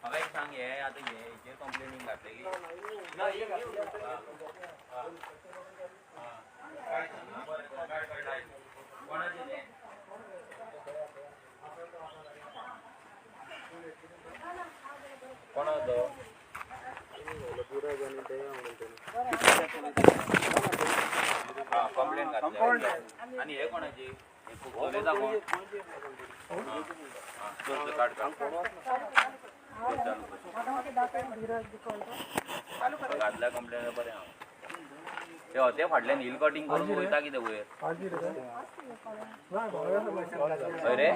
म्हाका एक सांग, हे आतां हे हेचेर कंप्लेनींग घातलेली. कोणाचें तें? कोणा तो? कंप्लेन घातली. आनी हे कोणाची? चलयता कोण? चल, काड काड, चालू कर. घातल्या कंप्लेन, बरें. हांव ते ते फाटल्यान हिल कटिंग करून वयता कितें वयर? हय रे,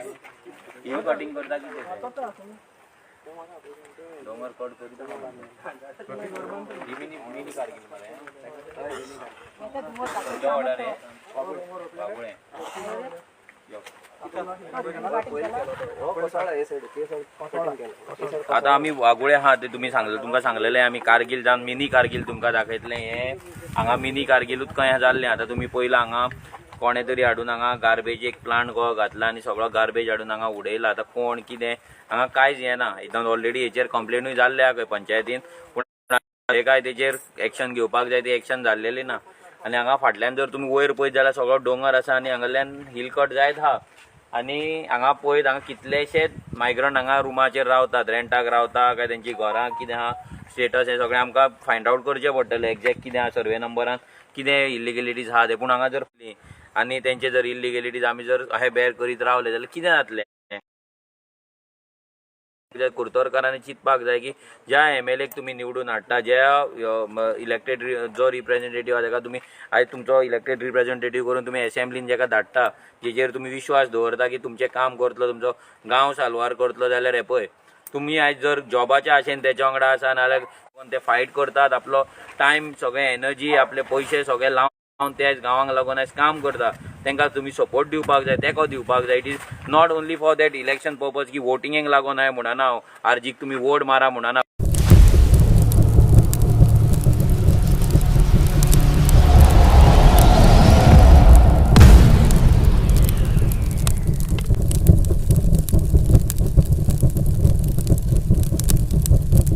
हिल कटिंग करता कितें ते? दोंगर कट करीत. ही मिनी मिनी कारगिल मरे. खंयच्या वॉर्डार हे? वागुळे. यो. आता आमी वागुळे आहा ते तुमी सांगले, तुमकां सांगलेले, आमी कारगिल जावन मिनी कारगिल तुमकां दाखयतले. हे हांगा मिनी कारगिलूच खंय जाल्लें. आतां तुमी पयला, हांगा कोणे तरी हाडून हांगा गार्बेज एक प्लांट गो घातला आनी सगळो गार्बेज हाडून हांगा उडयला. आतां कोण कितें हांगा कांयच येना. एकदम ऑलरेडी हेचेर कंप्लेनूय जाल्ले आहा खंय पंचायतीन, पूण हे काय तेचेर एक्शन घेवपाक जाय ती एक्शन जाल्लेली ना. आनी हांगा फाटल्यान जर तुमी वयर पळयत जाल्यार सगळो दोंगर आसा आनी हांगाल्यान हिल कट जायत आहा. आनी हांगा पळयत, हांगा कितलेशेच मायग्रंट हांगा रुमाचेर रावतात, रेंटाक रावता काय तेंची घरां कितें आहा, स्टेटस, हे सगळें आमकां फायंड आवट करचें पडटलें, एग्जॅक्ट कितें आहा, सर्वे नंबरान कितें इलिगेलिटीज आहा ते. पूण हांगा जर आनी तेंचे जर इलिगेलिटीज आमी जर अशें बेर करीत रावले जाल्यार कितें जातलें? कित्याक कुर्तोरकारांनी चिंतपाक जाय की ज्या एमएलएक तुमी निवडून हाडटा, ज्या इलेक्टेड जो रिप्रेझेंटेटीव आहा तेका तुमी आयज तुमचो इलेक्टेड रिप्रेझेंटेटीव करून तुमी एसेंब्लीन जेका धाडटा, जेचेर तुमी विश्वास दवरता की तुमचें काम करतलो, तुमचो गांव साल्वार करतलो, जाल्यार हे पळय, तुमी आयज जर जॉबाच्या आशेन तेच्या वांगडा आसा, नाल्यार ते फायट करतात, आपलो टायम सगळे, एनर्जी, आपले पयशे सगळे लावन ते आयज गांवांक लागून आयज काम करता, तांकां तुमी सपोर्ट दिवपाक जाय, तेंको दिवपाक जाय. It is not only for that election purpose की वोटिंगेक लागून हांवें म्हणना, हांव आरजीक तुमी वोट मारा म्हणना.